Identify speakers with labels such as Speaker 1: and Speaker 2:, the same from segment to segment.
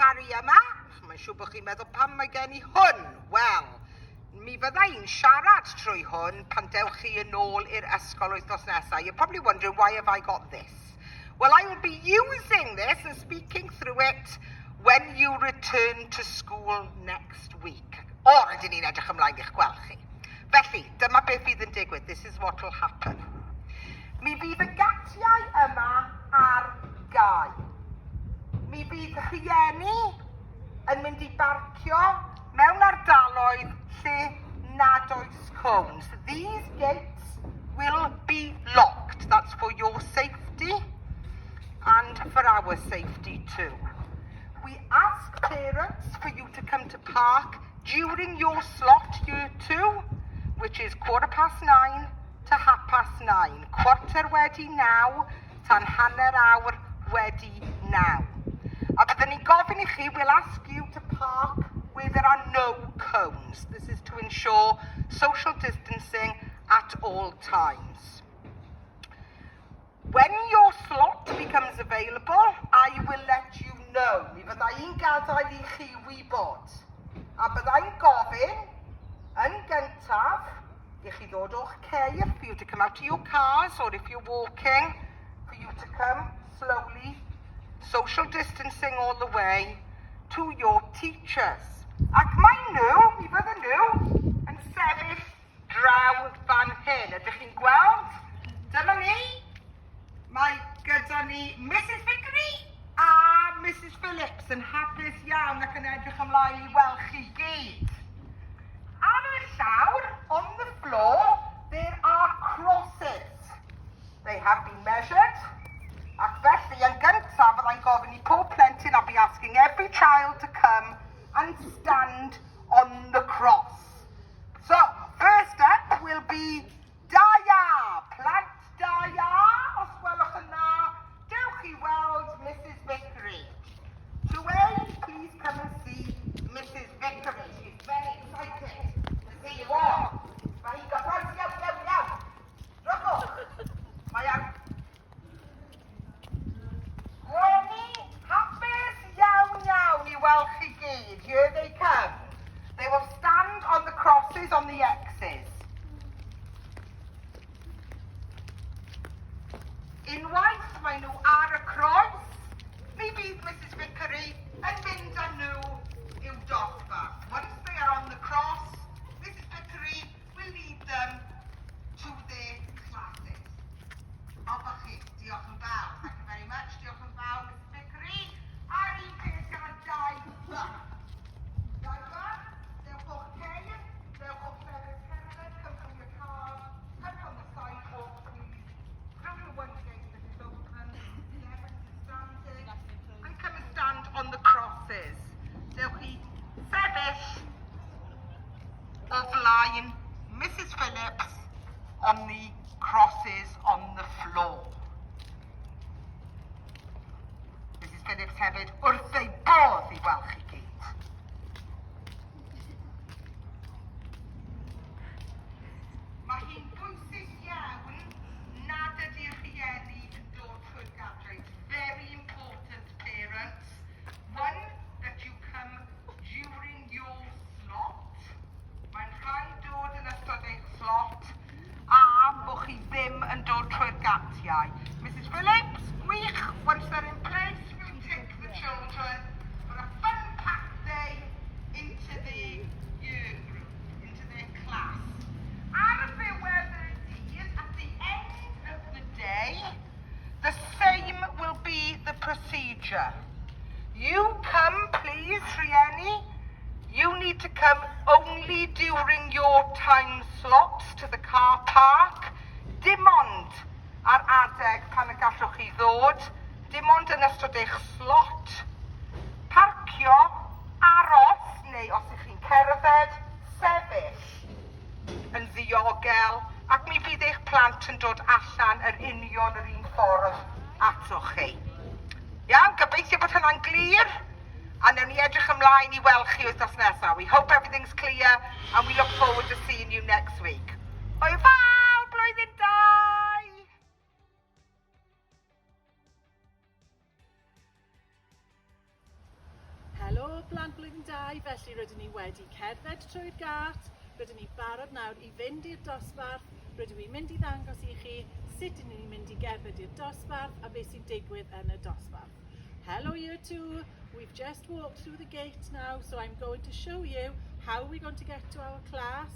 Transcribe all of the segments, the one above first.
Speaker 1: ddarparu yma. Mae'n siŵr bod chi'n meddwl pam mae gen i hwn? Wel, mi fydda i'n siarad trwy hwn pan dewch chi yn ôl i'r ysgol wythnos nesaf. You're probably wondering why have I got this? Well, I will be using this and speaking through it when you return to school next week. O, rydyn ni'n edrych ymlaen i'ch gweld chi. Felly, dyma beth fydd yn digwydd. This is what will happen. Mi fydd y gatiau yma ar gau. Mi fydd rhieni yn mynd i barcio mewn ardaloedd lle nad oes cones. These gates will be locked. That's for your safety and for our safety too. We ask parents for you to come to park during your slot year 2, which is 9:15 to 9:30, 9:15 tan 9:30. A byddwn ni'n gofyn i chi, we'll ask you to park where there are no cones. This is to ensure social distancing at all times. When your slot becomes available, I will let you know. Mi fydda i'n gadael i chi wybod. A bydda i'n gofyn, yn gyntaf, i chi ddod o'ch ceir, for you to come out to your cars, or if you're walking, for you to come slowly, social distancing all the way, to your teachers. Ac mae nhw, mi fydden nhw, yn sefyll draw fan hyn. Ydych chi'n gweld? Dyma ni. Mae gyda ni Mrs Vickery a Mrs Phillips yn hapus iawn ac yn edrych ymlaen i weld chi gyd. Ar y llawr, on the floor, there are crosses. They have been measured. Ac felly, yn gyntaf, byddai'n gofyn i pob plentyn, I'll be asking every child to come and stand on the cross. So, first up will be Daya. Plant Daya, os gwelwch yn dda, dewch i weld Mrs Vickery. 2A, please come and see Mrs Vickery. She's very excited to see you all. Mae hi'n gyffrous iawn, iawn, iawn. Drychwch. Mae ar gwenu hapus iawn, iawn i weld chi gyd. Here they come. They will stand on the crosses on the X's. Unwaith mae nhw ar y croes, mi fydd Mrs Vickery yn mynd â nhw i'w dosbarth. Once they are on the cross, Mrs Vickery will lead them to their classes. Off chi. Diolch yn fawr. Thank you very much. Diolch yn fawr, Mrs Vickery. A'r un peth gan 2B. 2B, dewch o'ch ceir, dewch o'ch llefydd cerdded, come from your cars, come from the sidewalk, please. Through the one gate that is open, the Evans is standing, and come and stand on the crosses. Dewch i sefyll o flaen Mrs Phillips on the crosses on the floor. Mrs Phillips hefyd wrth ei bodd i weld chi gyd. Mae hi'n bwysig iawn nad ydy'r rhieni yn dod trwy'r gatiau. It's very important, parents. One, that you come during your slot. Mae'n rhaid dod yn ystod eich slot a bod chi ddim yn dod trwy'r gatiau. Mrs Phillips, gwych, once they're in place, we'll take the children for a fun-packed day into the year group, into their class. Ar y ddiwedd y dydd, at the end of the day, the same will be the procedure. You come, please, rhieni. You need to come only during your time slots to the car park. Dim ond ar adeg pan y gallwch chi ddod, dim ond yn ystod eich slot. Parcio, aros, neu os ych chi'n cerdded, sefyll yn ddiogel, ac mi fydd eich plant yn dod allan yr union yr un ffordd atoch chi. Iawn, gobeithio bod hynna'n glir. A newn ni edrych ymlaen i weld chi wythnos nesaf. We hope everything's clear and we look forward to seeing you next week. Hwyl fawr, blwyddyn 2!
Speaker 2: Felly rydyn ni wedi cerdded trwy'r gât, rydyn ni barod nawr i fynd i'r dosbarth, rydw i'n mynd i ddangos i chi sut ydyn ni'n mynd i gerdded i'r dosbarth a beth sy'n digwydd yn y dosbarth. Hello year 2, we've just walked through the gate now, so I'm going to show you how we're going to get to our class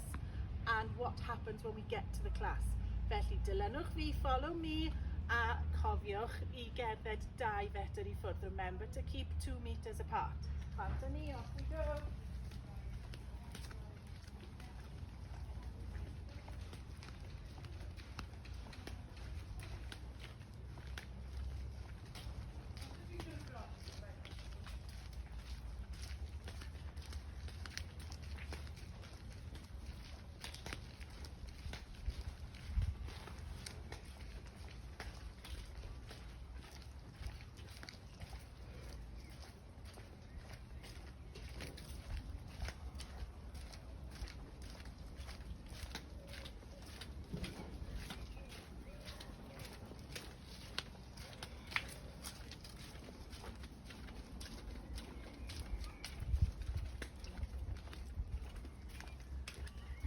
Speaker 2: and what happens when we get to the class. Felly dilynwch fi, follow me, a cofiwch i gerdded 2 fetr i ffwrdd. Remember to keep 2 metres apart. Bant â ni, off we go.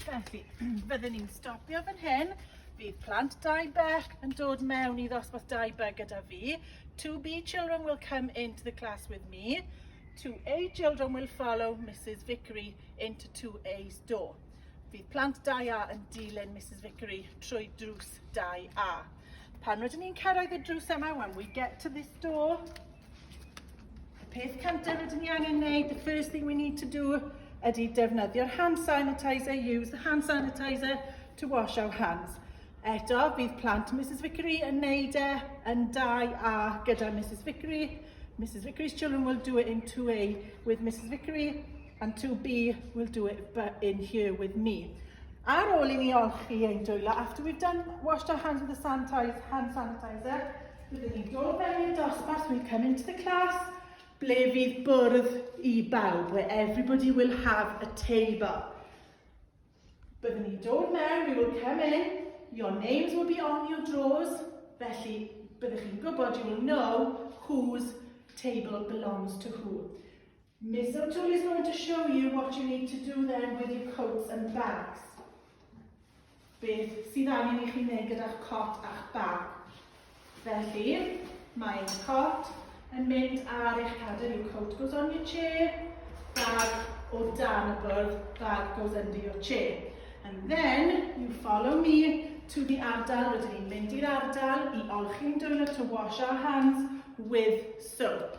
Speaker 2: Felly, fyddwn ni'n stopio fan hyn. Fydd plant 2B yn dod mewn i ddosbarth 2B gyda fi. 2B children will come into the class with me. 2A children will follow Mrs Vickery into 2A's door. Fydd plant 2A yn dilyn Mrs Vickery trwy drws 2A. Pan rydyn ni'n cyrraedd y drws yma, when we get to this door, y peth cyntaf rydyn ni angen wneud, the first thing we need to do, ydy defnyddio'r hand sanitizer, use the hand sanitizer to wash our hands. Eto, bydd plant Mrs Vickery yn neud e yn 2A gyda Mrs Vickery. Mrs Vickery's children will do it in 2A with Mrs Vickery and 2B will do it in here with me. Ar ôl i ni olchi ein dwylo, after we've done washed our hands with the sanitize, hand sanitizer, byddwn ni'n dod mewn i'r dosbarth, we'll come into the class, ble fydd bwrdd i bawb, where everybody will have a table. Byddwn ni'n dod mewn, we will come in, your names will be on your drawers, felly byddwch chi'n gwybod, you will know whose table belongs to who. Miss O'Toole is going to show you what you need to do then with your coats and bags. Beth sydd angen i chi wneud gyda'ch cot a'ch bag. Felly, mae eich cot yn mynd ar eich cadair, your coat goes on your chair, bag o dan y bwrdd, bag goes under your chair. And then you follow me to the ardal, rydyn ni'n mynd i'r ardal i olchi'n dwylo to wash our hands with soap.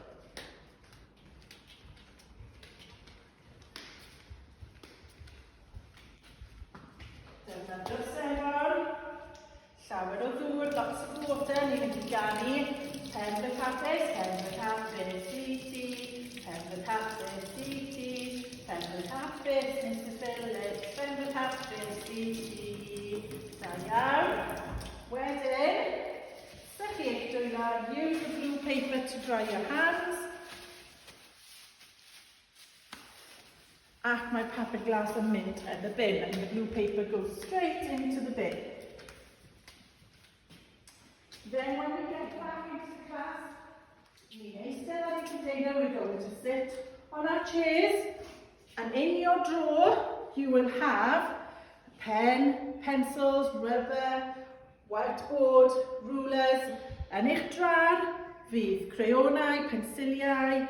Speaker 2: Defnyddio'r sebon, llawer o ddŵr, lots of water, ni'n mynd i ganu pen fy hapus, pen fy hapus i ti, pen fy hapus i ti, pen fy hapus, Mr Phillips, pen fy hapus i ti. Da iawn. Wedyn, sychu eich dwylo, use the blue paper to dry your hands. Ac mae papur glas yn mynd yn y bin, and the blue paper goes straight into the bin. Then when we get back into the class, ni'n eistedd ar y container, we're going to sit on our chairs, and in your drawer, you will have a pen, pencils, rubber, whiteboard, rulers. Yn eich drar, fydd creonau, pensiliau,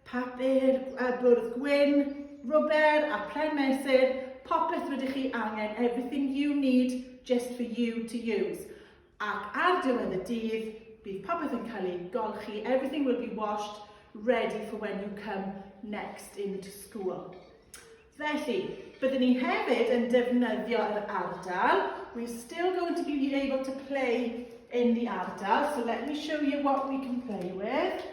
Speaker 2: papur, a bwrdd gwyn, rwber a pren mesur, popeth rydych chi angen, everything you need just for you to use. Ac ar diwedd y dydd, bydd popeth yn cael ei golchi, everything will be washed, ready for when you come next into school. Felly, byddwn ni hefyd yn defnyddio yr ardal. We're still going to be able to play in the ardal, so let me show you what we can play with.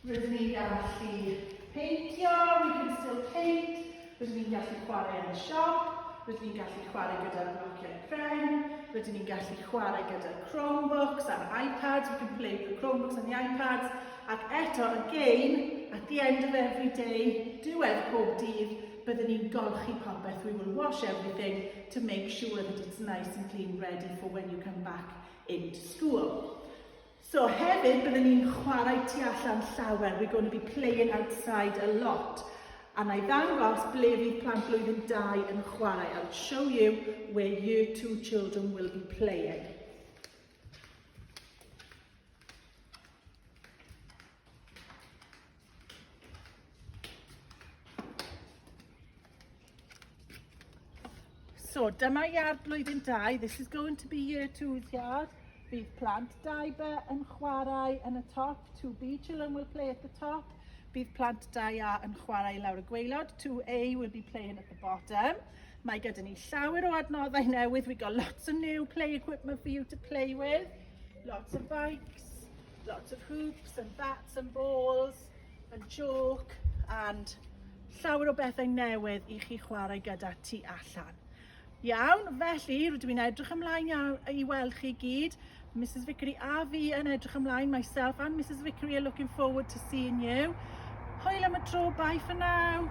Speaker 2: Rydyn ni'n gallu peintio, we can still paint. Rydyn ni'n gallu chwarae yn y siop. Rydyn ni'n gallu chwarae gyda'r blociau pren. Rydyn ni'n gallu chwarae gyda Chromebooks a'r iPads. We can play with the Chromebooks and the iPads. Ac eto, again, at the end of every day, diwedd pob dydd, byddwn ni'n golchi popeth. We will wash everything to make sure that it's nice and clean, ready for when you come back into school. So hefyd byddwn ni'n chwarae tu allan llawer. We're going to be playing outside a lot. A na i ddangos ble fydd plant blwyddyn 2 yn chwarae. I'll show you where year 2 children will be playing. So, dyma iard blwyddyn 2. This is going to be year 2's yard. Bydd plant 2B yn chwarae yn y top. 2B children will play at the top. Bydd plant 2A yn chwarae lawr y gwaelod. 2A will be playing at the bottom. Mae gyda ni llawer o adnoddau newydd. We got lots of new play equipment for you to play with. Lots of bikes, lots of hoops and bats and balls and chalk and llawer o bethau newydd i chi chwarae gyda tu allan. Iawn, felly rydw i'n edrych ymlaen iawn i weld chi gyd. Mrs Vickery a fi yn edrych ymlaen, myself and Mrs Vickery are looking forward to seeing you. Hwyl am y tro, bye for now.